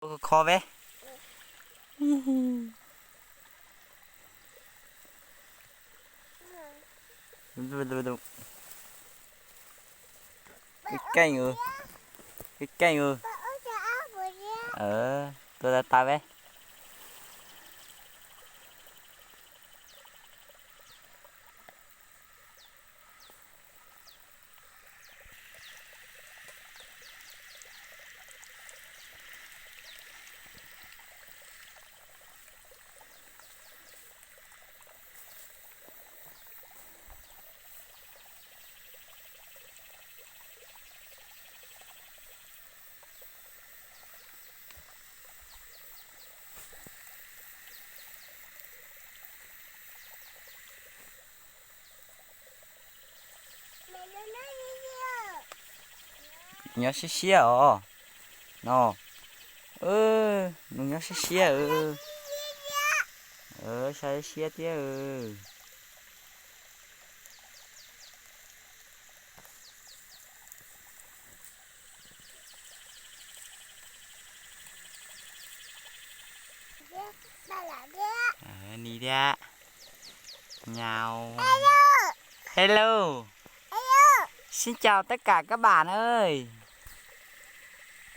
Kho ve. Keej, keej. Tua tas tas ve. Nyob siab siab os. No. Nws nyob siab siab. Saib siab thiab. Ni thiab. Nhau. Hello. Xin chào tất cả các bạn ơi.